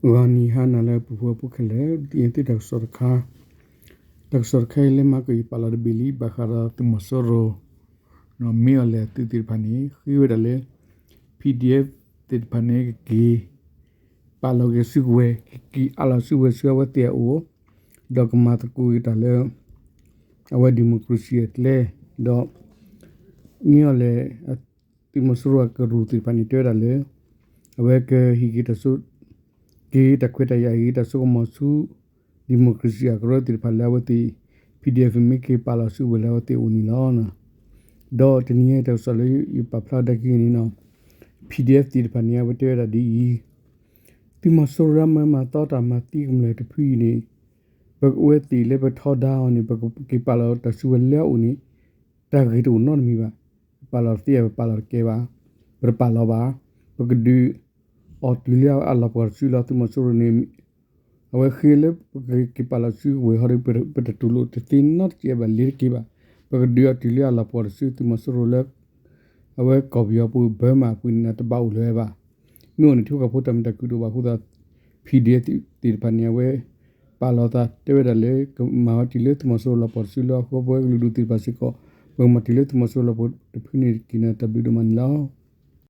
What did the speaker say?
ဂီၤနံၤဟါနၤလၢအပူၤ ဖိဝဲဖိခဲလၢာ်, ဒ်အံၤသုတၢ်ကစီၣ်တခါ, တၢ်ကစီၣ်တခါအံၤလၢမၤကယပာ်လီၤတဘ့ၣ်လံ ဘၣ်ဃးဒီးသုးမီၤစိရိၤ မ့ၢ်အီၤလဲၣ်သုးသ့ၣ်တဖၣ်န့ၣ် ဃ့ဝဲဒၣ်လၢ PDF သ့ၣ်တဖၣ်န့ၣ် ကက့ၤပာ်လီၤက့ၤစုကဝဲၤ, ကက့ၤအးလီၤစုကဝဲၤဆူအဝဲသ့ၣ်အအိၣ်, ဒီးကမၤသကိးက့ၤတၢ်လၢ အဝဲ democracy အကျဲ, ဒီး မ့ၢ်အီၤလဲၣ် သုးမီၤစိရိၤအကရူၢ်သ့ၣ်တဖၣ်န့ၣ် တဲဝဲဒၣ်လၢ အဝဲကဟံးက့ၤတၢ်စိ က့ၤတၢ်ခွဲးတၢ်ယာ် ဟံးက့ၤတၢ်စိကမီၤဆူ democracy အကရၢသ့ၣ်တဖၣ်လၢအဝဲသ့ၣ် PDF မ့ၢ်က့ၤပာ်လီၤစုကဝဲၤလၢအဝဲသ့ၣ်အိၣ်န့ၣ်လီၤ. ဒီးတနံၤအံၤတၢ်ကစီၣ်လၢယပာ်ဖျါဒၣ်က့ၤန့ၣ်နီၤ PDF သ့ၣ်တဖၣ်န့ၣ် အဝဲတဲဝဲဒၣ်ဒ်အံၤ, သုးမီၤစိရိၤလၢအမၤသီတၢ်မၤသံကမျၢၢ်တဖုအံၤန့ၣ် ပဝဲသ့ၣ်လၢပထီဒါအီၤန့ၣ် ပကက့ၤပာ်လီၤတၢ်စုကဝဲၤလၢအအိၣ်န့ၣ် တၢ်ဂ့ၤတအိၣ်နီတမံၤဘၣ်. ပပာ်လီၤတသ့ ပပာ်လီၤတကဲဘၣ်, ပတပာ်လီၤဘၣ်. ပကဒုးအီၤတုၤလၢအလီၤပှီၢ်တစုလီၤ သုးမီၤစိရိၤန့ၣ် အဝဲဃ့လၢပကက့ၤပာ်လီၤစုကဝဲၤဟီဒီး ပတတူၢ်လိာ်တသ့နီတစဲးဘၣ်လ့ၤတက့ၢ်ဘၣ်. ပကဒုးအီၤတုၤလၢအလီၤပှီၢ်တစု သုးမီၤစိရိၤလၢ အဝဲကီၢ်ပယီၤပူၤ ဘၢမးအပူၤန့ၣ် တဘၣ်အိၣ်လၢၤဘၣ်. မ့ၢ်အိၣ်န့ၣ် ထံဖိကီၢ်ဖိတၢ်မုာ်တၢ်ခုၣ်တအိၣ်ဘၣ်အဃိသတး PDF သ့ၣ်တဖၣ်န့ၣ် အဝဲပာ်လီၤသးတဲဝဲဒၣ်လၢ ကမၤဝဲတုၤလၢသုးမီၤစိရိၤလီၤပှီၢ်တစုလီၤ. အဃိပဝဲကလုာ်ဒူၣ်သ့ၣ်တဖၣ်စ့ၢ်ကီး ပကမၤတုၤလၢသုးမီၤစိရိၤလီၤပှီၢ်တဖုန့ၣ်တက့ၢ်န့ၣ် တၢ်ဘျုးဒိၣ်မးန့ၣ်လီၤ.